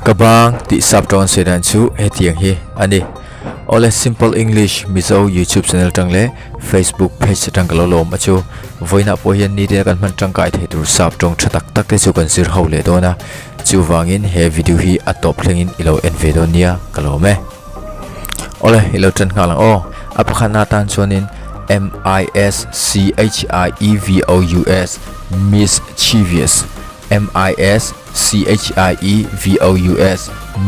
Ka bang tih sap tawn sawi dan chu hetiang hi a ni. Awle Simple English Mizo YouTube channel tang leh Facebook page atang ka lo lawm a chu. Vawiinah pawh hian nite kan hman tangkai thei tur sap tawng tha tak tak te chu kan zir ho leh dawn a. Chuvangin he video hi a tawp thlengin i lo en ve dawn nia ka lawm e. Awle i lo tan nghal ang aw. A pakhatna atan chuanin M I S C H I E V O U S Mischievous. M-I-S-C-H-I-E-V-O-U-S,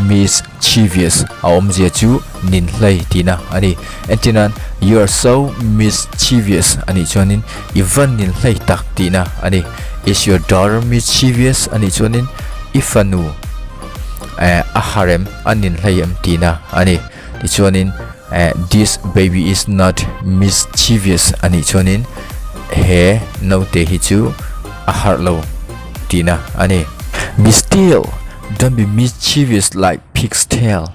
mischievous, a awmzia chu nin hlei tihna a ni. Entirnan, You are so mischievous a nih chuanin i va nin hlei tak tihna a ni. Is your daughter mischievous a nih chuanin i fanu eh a harem a nin hlei em tihna a ni. Tichuanin eh this baby is not mischievous a nih chuanin he naute hi chu a harh lo tihna a ni. Be still, don't be mischievous like pig's tail.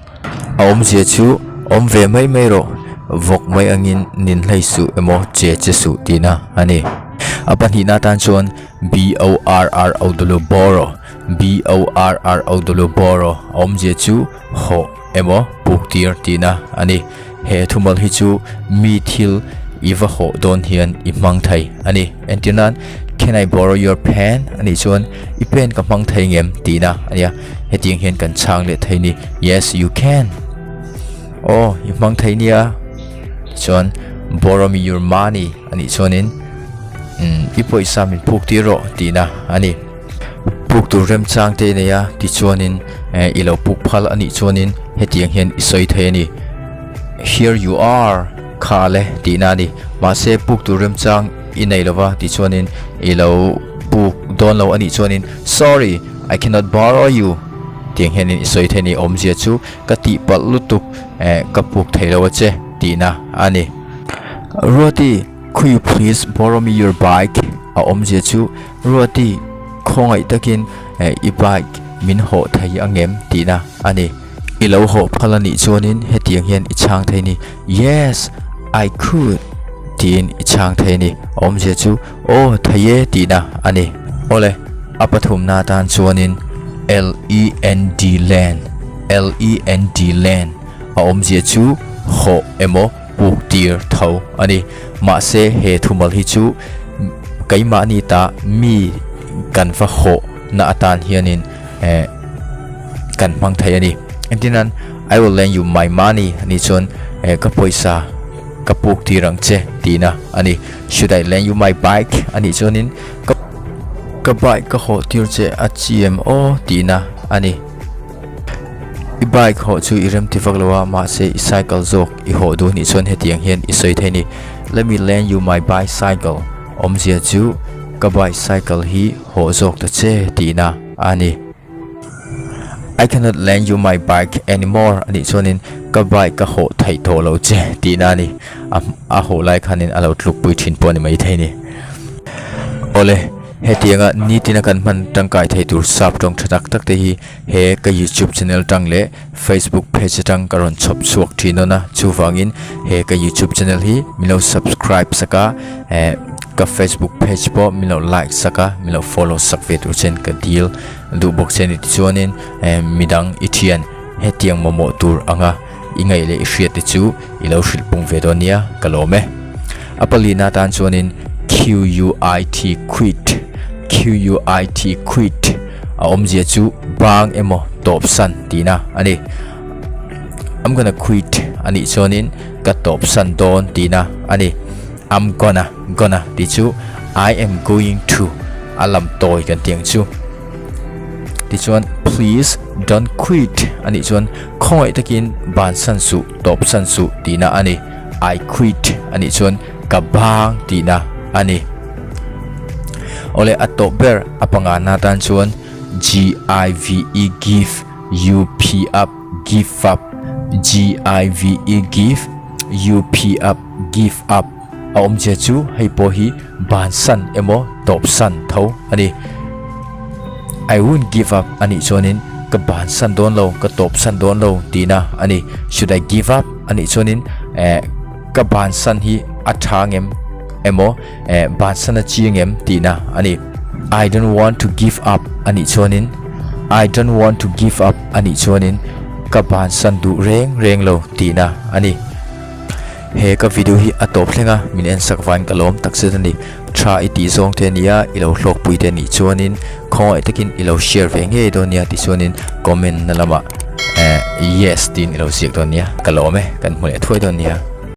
A awmzia chu awm ve mai mai rawh, vawk mai angin nin hlei suh emaw che che suh tihna a ni. A pahnihna atan chuan B-O-R-R-O-W borrow, B-O-R-R-O-W borrow a awmzia chu hawh emaw puk tir tihna a ni. He thumal hi chu mi thil i va hawh dawn hian i hmang thei a ni. Entir nan, Can I borrow your pen? a nih chuan i pen ka hmang thei ngem tihna a nia. Hetiang hian kan chhang leh thei ni, Yes, you can. Aw, i hmang thei nia. Tichuan, Borrow me your money a nih chuanin i pawisa min phuk tir rawh tihna a ni. Puk tur remchang te i nei a, tichuanin eh i lo puk phal a nih chuanin hetiang hian i sawi thei a ni, Here you are, kha le tihna a ni. Mahse puk tur remchang i nei lova tichuanin i lo puk dawn lo a nih chuanin Sorry, I cannot borrow you tiang hianin i sawi thei a ni. Awmzia chu ka tihpalh lutuk eh ka puk thei lo a che tihna a ni. Ruati, could you please borrow me your bike? A awmzia chu Ruati, khawngaih takin i bike min hawh thei angem tihna a ni. I lo hawh phal a nih chuanin hetiang hian i chhang thei ni, Yes, I could tiin i chhang thei a ni. A awmzia chu Aw, thei e tihna a ni. Awle, a pathumna atan chuanin L-E-N-D lend, L-E-N-D lend, a awmzia chu hawh emaw puk tir tho a ni. Mahse he thumal hi chu keimahni ta mi kan va hawh na atan hianin eh kan hmang thei a ni. Engtin I will lend you my money a nih chuan eh ka pawisa ka puk tir ang che tihna a ni. Should I lend you my bike a nih chuanin ka ka bike ka hawh tir che a chi em aw tihna a ni. I bike hawh chu i rem ti vak lo a, mahse i cycle zawk i hawh duh nih chuan hetiang hian i sawi thei a ni, Let me lend you my bicycle, awmzia chu ka bicycle hi hawh zawk ta che tihna a ni. I cannot lend you my bike anymore a nih chuanin ka bike ka hawh theih tawh lo che tihna a ni. A hawh lai khanin a lo tlukpui thin pawh a ni maithei a ni. Awle, hetianga nitina kan hman tangkai thei tur sap tawng tha tak tak te hi He ka youtube channel tang leh facebook page atang ka rawn chhawp chhuak thin dawn a chuvangin he ka youtube channel hi min lo subscribe sak a eh ka facebook page pawh min lo like sak a min lo follow sak ve tur chen ka dil duh bawk che a ni tichuanin eh midang i thian hetiang mamawh tur anga i ngaih leh i hriat te chu i lo hrilh pung ve dawn nia ka lawm e a palina atan chuanin q-u-i-t quit q-u-i-t quit. A awmzia chu bang emaw tawp san tihna a ni. I'm gonna quit a nih chuanin ka tawp san dawn tihna a ni. I'm gonna, gonna tih chu I am going to a lam tawi kan tih ang chu. Tichuan please don't quit a nih chuan khawngaih takin ban san suh, tawp san suh tihna a ni. I quit a nih chuan ka bang tihna a ni. Awle a tawp ber a panga na tan chuan G-I-V-E give U-P up give up G-I-V-E give U-P up give up a awmzia chu hei pawh hi bansan emaw tawpsan tho a ni. I won't give up a nih chuanin ka bansan dawn lo ka tawpsan dawn lo tihna a ni. Should I give up a nih chuanin eh ka bansan hi a tha ngem emaw eh bansan a chiang em tihna a ni. I don't want to give up a nih chuanin I don't want to give up a nih chuanin ka bansan duh reng reng lo tihna a ni. He ka video hi a tawp thleng a, min en sak vain ka lawm takzet a ni. Tha i tih zawng te ania, i lo hlawkpui te nih chuanin khawngaih takin i lo share ve ngei dawn nia tichuanin comment na lamah eh yes tiin i lo ziak dawn nia. Ka lawm e, kan hmu leh thuai dawn nia.